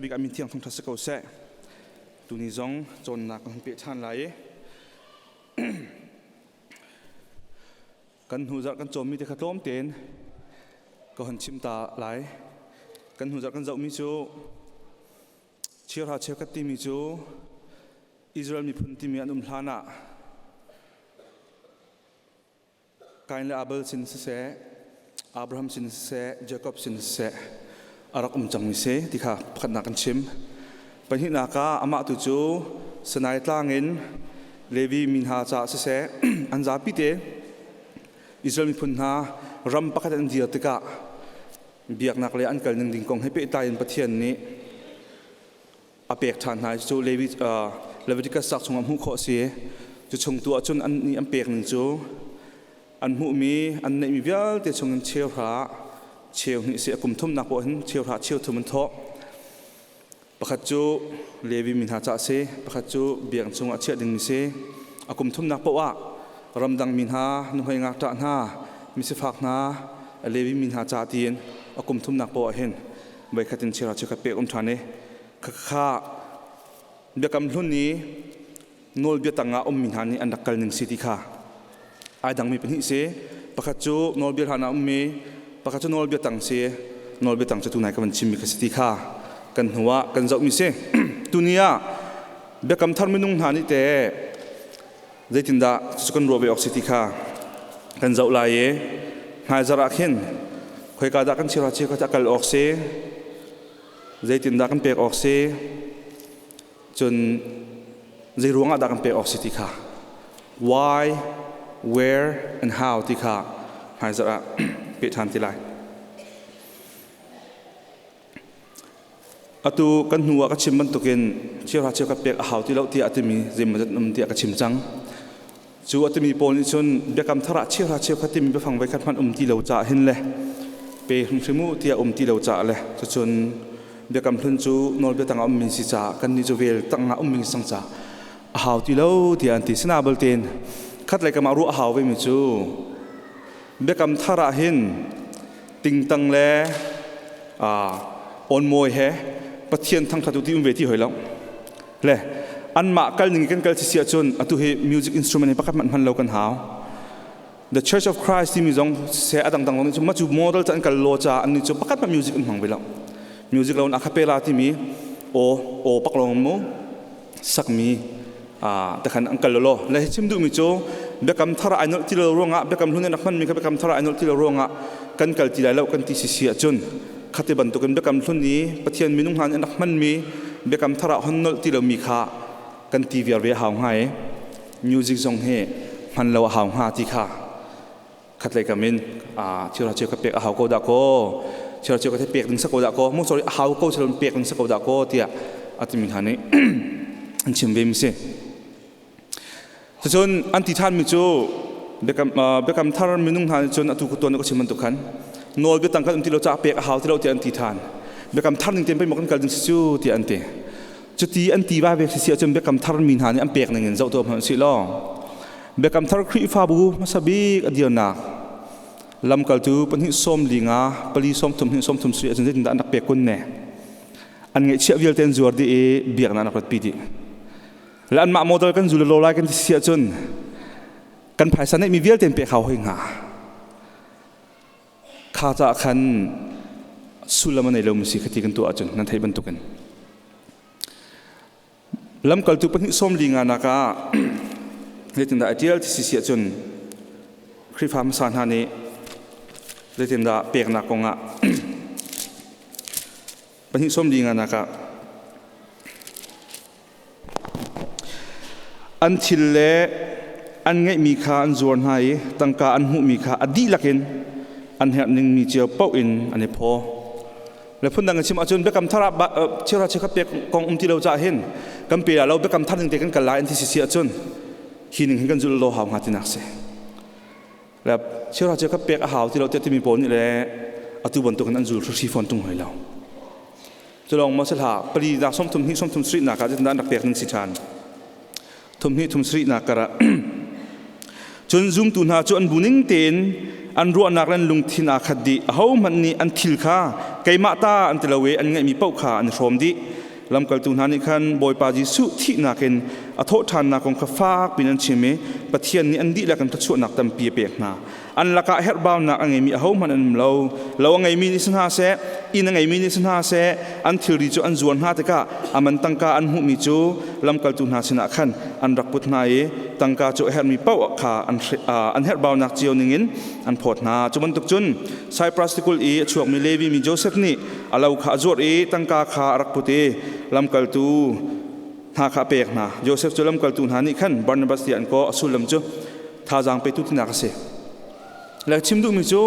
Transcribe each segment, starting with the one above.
Bik ah min thiang thangṭhat si ko seh. Tuni zong cawnnak kan hun peh ṭhan lai i kan hnu zarh kan cawmmi te kha tlawm tein ka hun chim ta lai. Kan hnu zarh kan zohmi cu cheuhra cheukhat timi cu Israel miphun timi an um hlan ah Kain le Abel sin siseh, Abraham sin siseh, Jacob sin siseh a rak um cangmi si ti kha pakhatnak kan chim. Pahnihnak ah amah tu cu Sinai tlang in Levi mi hna caah siseh, an zapi te Israel miphun hna ram pakhat an dir tikah biaknak le an kal ning ding kong he pehtlai in Pathian nih a pek ṭhan hna cu Leviticus cauk chungah hmuh khawh a si. Cu chung tu ahcun an nih an pek ning cu an hmuhmi an neihmi vialte chungin cheuhra cheu hnih si a kum thumnak poah hin cheuhra cheu thum an thawh. Pakhat cu Levi mi hna ca a si, pakhat cu biakinn chungah chiah dingmi si. A kum thumnak poah ah ramdang mi hna, nuhmei ngakṭah hna, misifak hna, Levi mi hna ca tiin a kum thumnak poah ah hin voikhat in cheuhra cheukhat pek um ṭhan i khakha biakam hlun i nawlbia tangah ummi hna nih an rak kal ning si ti kha ai dangmi pahnih si. Pakhat cu nawlbia hlan ah ummi, pakhat cu nawlbia tang si. Nawlbia tang cu tunai ka van chimmi kha si ti kha kan hnu ah kan zohmi si. Tuni ah biakam thar minung hna nih te zeitindah cucu kan ruah ve awk si ti kha kan zoh lai i hmaizarh ah khin khoika dah kan chira chia kha kal awk si, zeitindah kan pek awk si, cun zei ruangah dah kan pek awk si ti kha, why, where and how ti kha hmaizarh ah peh ṭhan ti lai. Atu kan hnu ah ka chim bantukin cheuhra cheukhat pek a hau ti lo tiah a timi zeimawzat um tiah ka chim cang. Cu a timi pawl nih cun biakam thar ah cheuhra cheukhat timi biafang voikhat hmanh um ti lo caah hin le pe hrimhrim u tiah um ti lo caah le cucun biakam hlun cu nawlbia tangah ummi si caah kannih cu vel tangah ummi sang caah a hau ti lo tiah an ti. Sina baltein khat lei kam ah ruah a hau vemi cu biakam thar ah hin tingtang le awnmawi he Pathian thangṭhat u ti um ve ti hoi lo le anmah kal ning kan kal si ahcun atu hi music instrument hi pakhat hmanh hman lo kan hau. The Church of Christ timi zong se adang dang zong cu ma cu model ca an kal lo ca an ni cu pakhat hmanh music an hmang ve lo. Music lo in a cappella timi aw aw pak lawng mu sakmi takhan an kal lo le chim duhmi cu biakam thar ai nolh ti lo ruangah, biakam hlun in rak hmanmi kha biakam thar ai nolh ti lo ruangah kan kal ti lai lo kan ti sisi ahcun, khati bantukin biakam hlun i Pathian minung hna nih an rak hmanmi biakam thar ah hon nolh ti lomi kha kan ti viar ve a hau hnga i music zong hi hman lo a hau hnga ti kha khatlei kam in thil cheu ka pek a hau ko dah kaw, thil cheu ka pek ding sa ko dah kaw mu, sorry, a hau ko chalon pek ding sa ko dah kaw tiah a timi hna nih an chim ve mi si. Cucun an ti than mi cu biakam biakam thar minung hna nih cun atu ku tuan ka chim bantuk khan nawl biatang kan um ti lo ca pek a hau ti lo tiah an ti than. Biakam thar ning ten pei maw kan kal ding si cu tiah an ti. Cuti an ti va ve si ahcun biakam thar mi hna nih an pek ning in zoh tuah hmanh si law, Biakam Thar Khrihfabu hmasa bik a dirnak lamkaltu pahnih sawm li nga pali sawm thum hnih sawm thum sui ahcun zeitindah an rak pek kun ne? An ngeihchiah vialte an zuar dih i biaknak an rak ratpi dih. Le anmah model kan zul lo lai kan ti si ahcun kan phaisa neihmi vialte an pek hau hoi hnga. Kha caah khan sullam a nei lo mi si khati kan tuah ahcun nan theih bantukin. Lamkaltu pahnih sawm li nga nak ah zeitindah a ṭial ti si si ahcun, Khrihfa hmasa hna nih zeitindah peknak kongah pahnih sawm li nga nak ah an thil le an ngeihmi kha an zuar hna i tangka an hmuhmi kha a dihlak in an herh ningmi cio paoh in an i phaw. Le phundang in chim ahcun biakam thar ah cheuhra cheukhat pek kong um ti lo caah hin kan pe lo, biakam thar ning te kan kal lai an ti si ahcun hi ning hin kan zulh lo hau hnga tinak si. Le cheuhra cheukhat pek a hau ti lo tiah timi pawl nih le atu bantukin an zul hri fawn tung hoi lo. Culong maw sihlah, pali nak sawmthum hnih sawmthum sarih nak ah zeitindah an rak pek ning si ṭhan? Thum hnih thum sarih nak karah cun zumtu hna cu an bu ning tein an ruahnak le an lungthin aa khat dih. Ahohmanh nih an thil kha keimah ta an ti lo i an ngeihmi paoh kha an i hrawm dih. Lamkaltu hna nih khan Bawipa Jesuh thihnak in a thawhṭhannak kong kha fak piin an chim i Pathian nih an dihlak in thluachuahnak tampi a pek hna. An lakah herhbaunak a ngeimi ahohmanh an um lo. Lo a ngeimi nih si hna seh, inn a ngeimi nih si hna seh, an thilri cu an zuar hna tikah a man tangka an hmuhmi cu lamkaltu hna sinah khan an rak put hna i tangka cu a herhmi paoh kha an herhbaunak cio ningin an phawt hna. Cu bantuk cun Saipras tikulh i a chuakmi Levi mi Josef nih a lo kha a zuarh i tangka kha a rak put i lamkaltu hna kha a pek hna. Josef cu lamkaltu hna nih khan Barnabas tiah an kawh, a sullam cu thazaang petu tinak a si. Le chim duhmi cu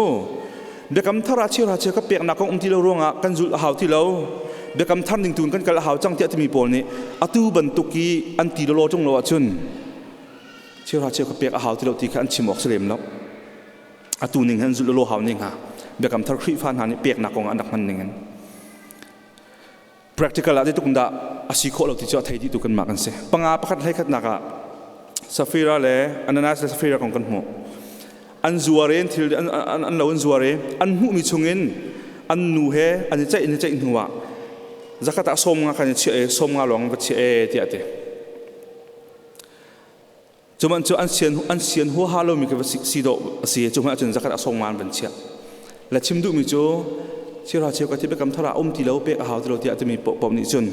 biakam thar ah cheuhra cheu ka peknak kong um ti lo ruangah kan zulh a hau ti lo. Biakam thar ning tuin kan kal a hau cang tiah timi pawl nih atu bantuk i an ti lawlaw ṭung lo ahcun cheuhra cheu ka pek a hau ti lo ti kha an chim awk si lem lo. Atu ning hin zulh lawlaw hau ning hnga. Biakam thar Khrihfa hna nih peknak kong ah an rak hman ning in. Practical ah zeitluk dah a si khawh lo ti cu a thei dih tu kanmah kan si. Panga pakhat hlei khatnak ah Safira le Ananias le Safira kong kan hmuh. An zuar in thil an lo an zuar i an hmuhmi chungin an nu he an i ceih an i ceih hnu ah zakhat ah 50 khan i chiah i 50 lawng va chiah e tiah a ti. Cuman cu an sian huaha lomi khi va si dawh a si. Cu hmanh ahcun zakhat ah 50 an van chiah. Le chim duhmi cu cheuhra cheukhat hi biakam thar ah um ti lo pek a hau ti lo tiah timi paoh nih cun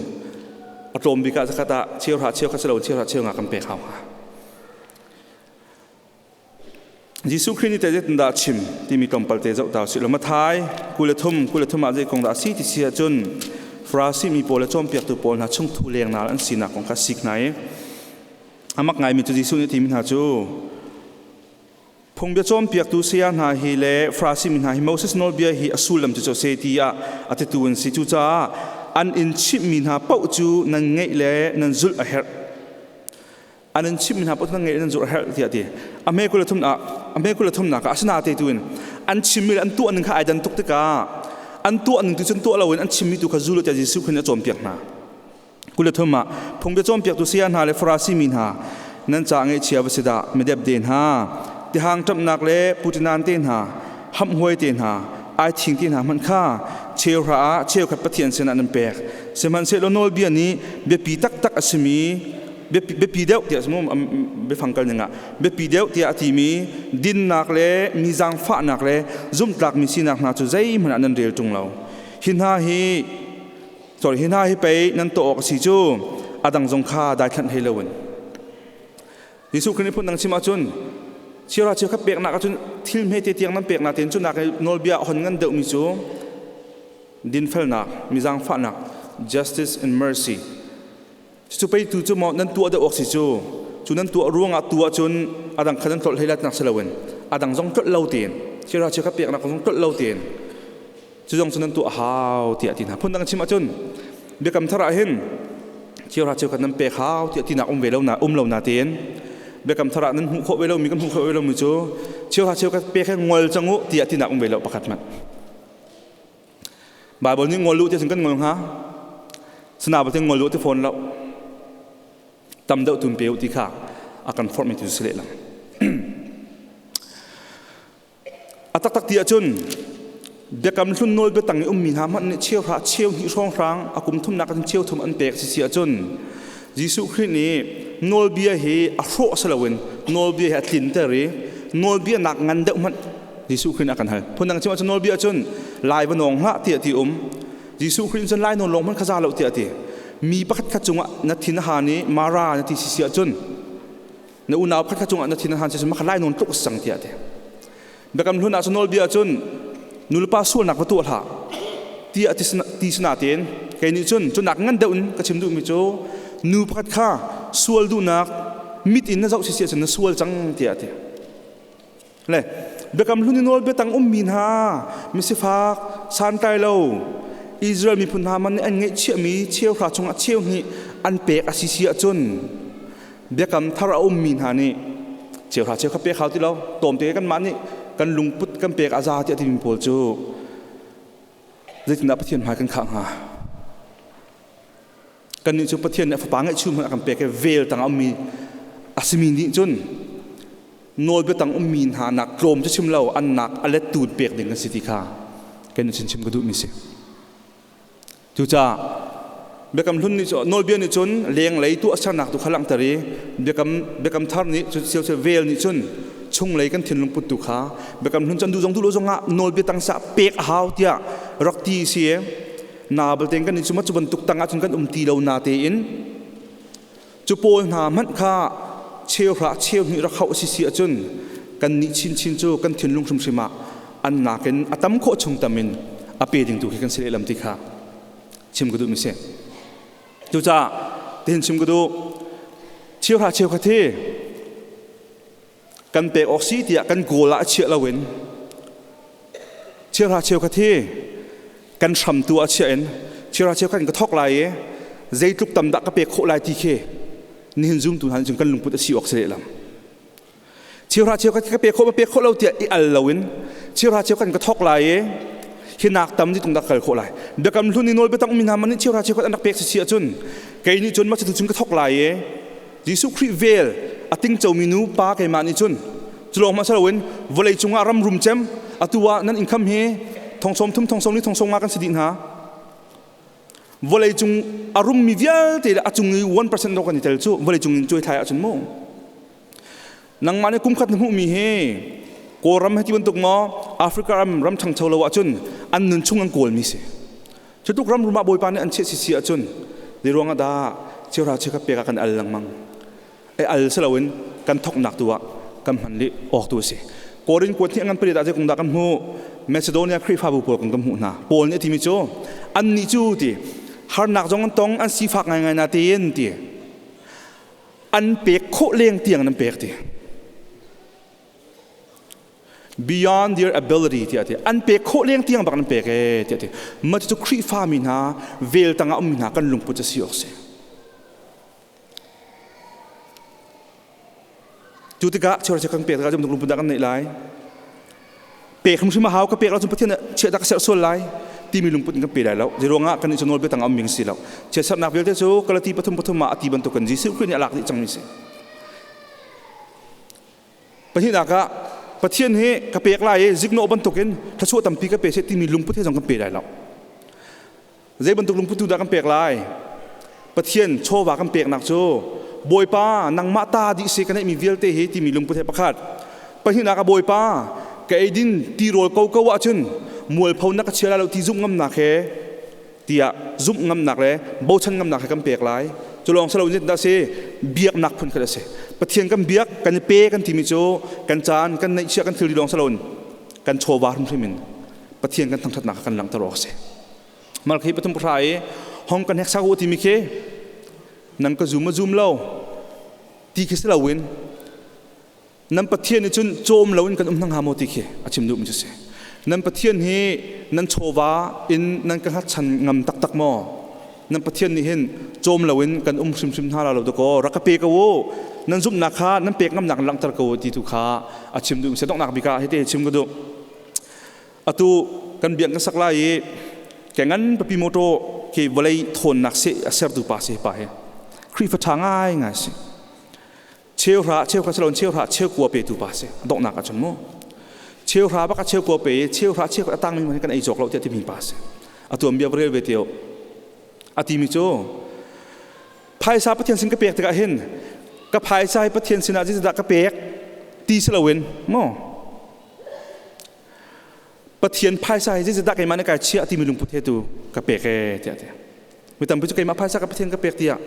a tlawm bik ah zakhat ah cheuhra cheukhat si lo cheuhra cheu nga kan pek hau hnga. Jesuh Khrih nih teh zeitindah a chim timi tlawmpal te zoh ta usih law Mathai 23 23 ah zei kong dah a si ti si ahcun Farasi mi pawl le cawnpiaktu pawl hna chungthu lengnal an sinak kong kha a sik hna i a mak ngaimi cu Jesuh nih a timi hna cu phungbia cawnpiaktu saya hna hi le Farasi mi hna hi Moses nawlbia hi a sullam cu cu a si tiah a titu an si. Cucaah an in chimhmi hna paoh cu nan ngeih le nan zulh a herh. An in chimhmi hna paoh cu nan ngeih le nan zulh a herh tiah a ti. A hme kul le thum ah a hme 23 nak ah asina te tu in an chimmi le an tuah ning kha ai dan tuk tikah an tuah ning tu cun tuah loin an chimmi tu kha zul tiah Jesuh Khrih nih a cawnpiak hna. 23 ah phungbia cawnpiaktu saya hna le Farasi mi hna nan ca ngaihchia va si dah midepde hna tihang ṭamhnak le putinan te hna hamhhuai te hna aithing te hna hmanh kha cheuhra ah cheukhat Pathian sinah nan pek sihmanhsehlaw nawlbia nih biapi taktak a simi biapi deuh tiah simu biafang kal ning ah biapi deuh tiah a timi dinnak le mi zaangfahnak le zumhtlakmi sinak hna cu zeihmanh ah nan rel ṭung lo. Hi hna hi Sorry, hi hna hi pei nan tuah awk a si cu a dang zong kha daithlanh hlei loin. Jesuh Khrih nih phun dang chim ahcun chira cheu khat peknak ahcun thil hmete tiang nan peknak tein cu nak nawlbia a hon ngan deuhmi cu dinfelnak, mi zaangfahnak, justice and mercy. Cu pei tu cu maw nan tuah deuh awk si cu cu nan tuah ruangah tu ahcun a dang kha nan tlolh hlei latnak si loin a dang zong tlolh lo tein chira cheu khat peknak zong tlolh lo tein cu zong cu nan tuah a hau tiah ti hna. Phundang chim ahcun biakam thar ah hin cheuhra cheukhat nan pek hau tiah tinak um ve lo na um lo na tein biakam thar ah nan hmuh khawh ve lomi kan hmuh khawh ve lomi cu cheuhra cheukhat pek he ngol cang u tiah tinak um ve lo pakhat hmanh. Bible nih ngol u tiah cun kan ngol hnga. Sina batin ngol u ti fawn lo. Tam deuh tun pe u ti kha a kan forhmi tu si lehlam. A taktak ti ahcun biakam hlun nawl biatang i ummi hna hmanh nih cheuhra cheu hnih hrawnghrang a kum thumnak in cheu thum an pek si si ahcun Jesuh Khrih nih nawlbia hi a hrawh si loin nawlbia hi a tlinter i nawlbia nak ngan deuh hmanh Jesuh Khrih nih a kan hal. Phundang chim ahcun nawlbia cun lai va nawng hlah tiah ti um. Jesuh Khrih cun lai nawn lawng hmanh kha za lo tiah a ti. Mi pakhat khat cungah na thin a han i mara na ti si si ahcun na unau pakhat cungah na thin a han si makha lai nawn tluk sang tiah ti. Biakam hlun ah cun nawlbia cun nulepa sualnak va tuah hlah tiah ti sina tein kei nih cun cunak ngan deuh in ka chim duhmi cu nu pakhat kha sual duhnak mit in na zoh si cun na sual cang tiah ti. Le biakam hlun i nawlbia tang ummi hna misifak santlai lo Israel miphun hna man nih an ngeihchiahmi cheuhra chungah cheu hnih an pek a si si ahcun biakam thar a ummi hna nih cheuhra cheu kha pek hau ti lo tlawmte kanmah nih kan lungput kan pek a za tiah timi pawl cu zeitindah Pathian hmai kan khah hnga? Kannih cu Pathian nih a fapa ngeihchun hmanh a kan pek i vel tang a ummi a simi nih cun nawlbia tang ummi hna nak tlawm cu chim lo an nak a lettu pek ding kan si ti kha kan chim chim ka duhmi si. Cucaah Biakam Hlun nih cun nawlbia nih cun lenglei tuahsernak tu kha langhter i Biakam Thar nih cu vel nih cun chunglei kan thinlung put tu kha Biakam Hlun can duh zong duh lo zongah nawlbia tang sah pek a hau tiah rak ti si na balte kan nih cu cu bantuk tang ahcun kan um ti lo na tein cu pawl hna hmanh kha cheuhra cheuhnih rak hauh si si ahcun kan nih chinchin cu kan thinlung hrimhrim ah an nakin a tam khawh chung tam in a pe ding tu khi kan si lehlam ti kha chim ka duh mi si. Cucaah tihin chim ka duh, cheuhra cheukhat hi kan pek awk si tiah kan goal ah chiah loin cheuhra cheukhat hi kan hramtu ah chiah in cheuhra cheukhat in ka thawk lai i zeitluk tam dah ka pek khawh lai ti khi nihin zumtu hna nih cun kan lungput a si awk si lehlam. Cheuhra cheukhat ka pek khawh ma pek khawh lo tiah i al loin cheuhra cheukhat ka thawk lai i hi nak tam tung dah kal khawh lai. Biakam hlun i nawl biatak mi hna man nih cheuhra cheukhat an rak pek si ahcun kei nih cun mah cun ka thawk lai i Jesuh Khrih vel a tingco mi nu pa keimah nih cun culawng hmanh loin vawlei cungah ram rum cem atu ah nan income hi thong sawm thum thong sawm li thong sawm nga kan si dih hna. Vawlei cung a rummi vialte le a cung i 1% kan i tel cu vawlei cung in cuai thlai ahcun mu nangmah nih kum khat na hmuhmi hi Kawlram he ti bantuk maw Africa ram ram ṭhangcho lo ahcun an nun chung an kawlmi si. Cutluk ram rum ah Bawipa nih an chiah sisi ahcun zei ruangah dah cheuhra cheukhat pek ah kan al lengmang. E al si loin kan thoknak tu ah kan hman li awk tu a si. Korin kuat hnih ngan pariat ah zeikum dah kan hmuh Macedonia Khrihfabu pawl kan kan hmuh hna. Paul nih a timi cu annih cu ti harnak zong an tong an sifak ngaingai na tein ti an pek khawh leng tiang nan pek ti beyond their ability tiah ti an pek khawh leng tiang bak nan pek e tiah ti mah cu Khrihfa mi hna vel tangah ummi hna kan lungput a si awk si. Cu tikah cheuhra kan pek tikah cu lungput dah kan neih lai? Pek hrimhrim a hau, ka pek lo cun Pathian nih chiah ka serh sual lai timi lungput in kan pe lai lo. Zeiruangah kan nih cu nawlbia tang a ummi kan si lo. Chiatserhnak vialte cu Galati pathum pathum ah a ti bantukin Jesuh Khrih nih a lak dih cangmi si. Pahnihnak ah Pathian hi ka pek lai i ziknawh bantukin thluachuah tampi ka pe seh timi lungput he zong kan pe lai lo. Zei bantuk lungput tu dah kan pek lai? Pathian chawva kan peknak cu Bawipa nangmah ta dih si ka neihmi vialte hi timi lungput he pakhat. Pahnihnak ah Bawipa ka eidin tirawl ko ko ahcun mualpho na ka chia lai lo ti zumh ngamnak he tiah zumh ngamnak le bochan ngamnak he kan pek lai. Cu lawng si lo in dah si biaknak phun khat a si. Pathian kan biak kan i pe kan timi cu kan caan kan neihchiah kan thilri lawng si loin kan chawva hrimhrim in Pathian kan thangṭhatnak kan langhter awk a si. Malkhi pathum pahra i hong kan heksak u timi khi nan ka zum a zum lo ti khi si loin nan Pathian nih cun cawm loin kan um hna hnga maw ti khi a chim duhmi cu si. Nan Pathian hi nan chawva in nan ka hngatchan ngam taktak maw? Nan Pathian nih hin cawm loin kan um hrimhrim hna la lo dakaw rak ka pe ko u nan zumhnak kha nan pek ngamnak in langhter ko u ti tu kha a chim duhmi si. Donghnak bik ah hiti chim ka duh. Atu kan biak kan sak lai i ke ngan papi motor khi vawlei thawnnak seh a sertu pa si pa hi Khrihfa ṭha ngai ngai si. Cheuhra cheuhra salon cheuhra cheukua petu pa si donghnak ahcun mu cheuhra bak a cheukua pe i cheuhra cheukhat a tangmi kan ei cawk lo tiah timi pa si. Atu an bia rel ve tio a timi cu phaisa Pathian sin ka pek tikah hin ka phaisa hi Pathian sinah zeidah ka pek ti si loin mu Pathian phaisa hi zeidah keimah nih kai chiah timi lungput he tu ka pek ee tiah ti. Mi tampi cu keimah phaisa ka Pathian ka pek tiah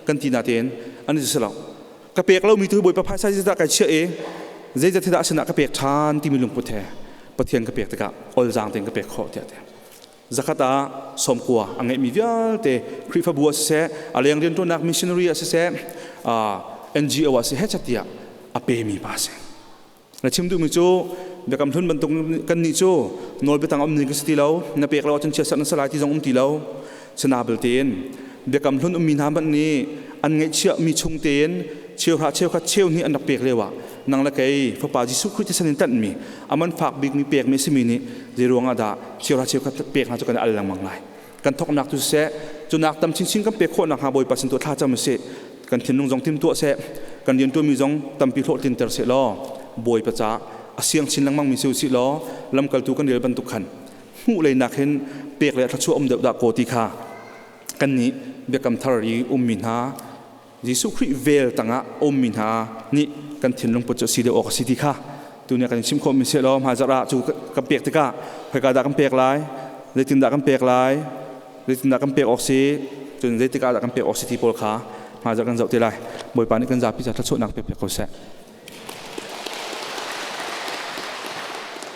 kan ti natein an si lo. Ka pek lomi tu Bawipa phaisa zeidah kai chiah i zeizat dah sinah ka pek ṭhan timi lungput he Pathian ka pek tikah olzaang tein ka pek khawh tiah ti. Zakhat ah sawmkua a ngeihmi vialte Khrihfabu ah siseh, a leng rianṭuannak missionary ah siseh, NGO ah siseh tiah a pemi pa si. Na chim duhmi cu Biakam Hlun bantuk kannih cu nawl biatang um ning ka si ti lo, na pek lo ahcun chiatserh na si lai ti zong um ti lo. Sana belte in Biakam Hlun ummi hna hmanh nih an ngaihchiahmi chung tein cheuhra cheukhat cheu hnih an rak pek lio ah nang le kei Fapa Jesuh Khrih thisen in tanhmi a man fak bikmi pekmi a simi nih zei ruangah dah cheuhra cheukhat pek hna cu kan al lengmang lai. Kan thawknak cu siseh, cu nak tam chinchin kan pek khawh nakhnga Bawipa sin tuah thlacam usih. Kan thinlung zong timtuah seh, kan rianṭuanmi zong tampi hlawhtlinter seh law Bawipa caah a siang chin lengmangmi si usih law lamkaltu kan rel bantuk khan hmuh leinak hin pek le thluachuah um deuh dah kaw ti kha Kannih Biakam Thar i ummi hna, Jesuh Khrih vel tangah ummi hna nih kan thinlung put cu a si deuh awk a si ti kha tuni kan chim khawhmi si law, hmaizarh ah cu kan pek tikah khoika dah kan pek lai, zeitindah kan pek lai, zeitindah kan pek awk si, cun zeitik ah dah kan pek awk si ti pawl kha hmaizarh kan zoh te lai. Bawipa nih kan zapi ca thluachuahnak pek piak ko seh.